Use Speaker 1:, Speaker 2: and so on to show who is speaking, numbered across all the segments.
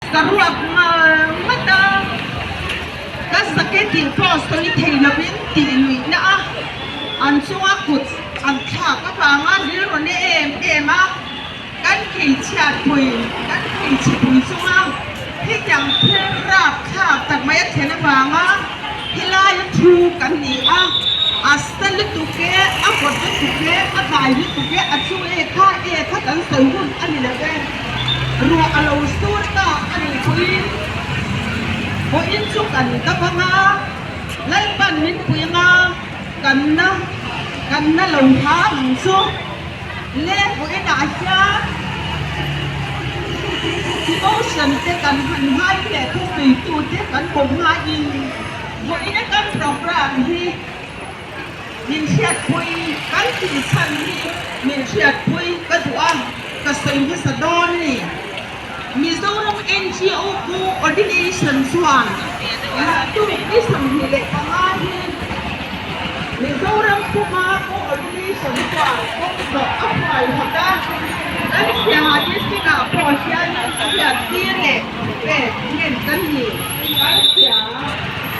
Speaker 1: Saruak ngal ngat a, ka zake tih pawh sawi thei lovin tih luihna a, an chunga kut an thlak avanga rilru na em em a, kan hmeichhiatpui, kan hmeichhepui chunga hetiang thil rapthlak tak mai a thlen avanga helaia thu kan ni a, a sa lutuk e, a vawt lutuk e, a dai lutuk e, a chu e kha e kha kan sawi hun a ni lo e. Ruah a lo sur ta a nih pawhin vawiin chu kan dap anga, Lalpan min pui anga kan na kan na lo hla ang chu le vawiinah hian devotion te kan han ngai leh thusawitu te kan bawm ngaiin vawiina kan programme hi Min hriatpui kan tih chhan hi min hriatpui ka duh a, ka sawi hmasa dawn a ni. Mizoram NGO Coordination chuan naktuk ni 25 hi Mizoram puma Coordination chuan kawng zawh a huai hawt a, kan Siaha District ah pawh hian hriattir leh pek ngen kan ni. Kan hria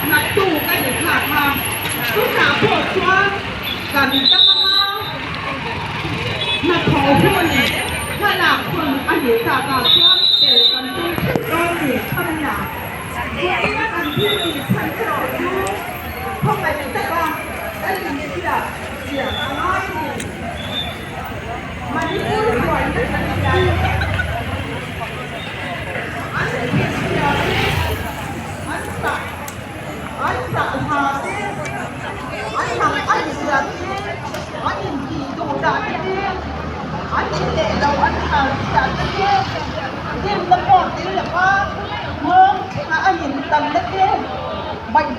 Speaker 1: naktuk a ni thlak a. Chutah pawh chuan kan dam anga hnathawh hun thlalak hun a nih takah chuan tel kan tum theuh dawn ni chhamna. Vawiina kan thil tih chhan erawh chu khawngaih taka kan inchhiat chian a ngai a ni. Manipur buaina kan hria e, an inchhiat te an chah. An chah hna te, an hnam an zia te, an intih duh dah te te, an in leh lo an hal chhiah te te, dimna pawh tel lova nghawng thlengah an intan na te, baih.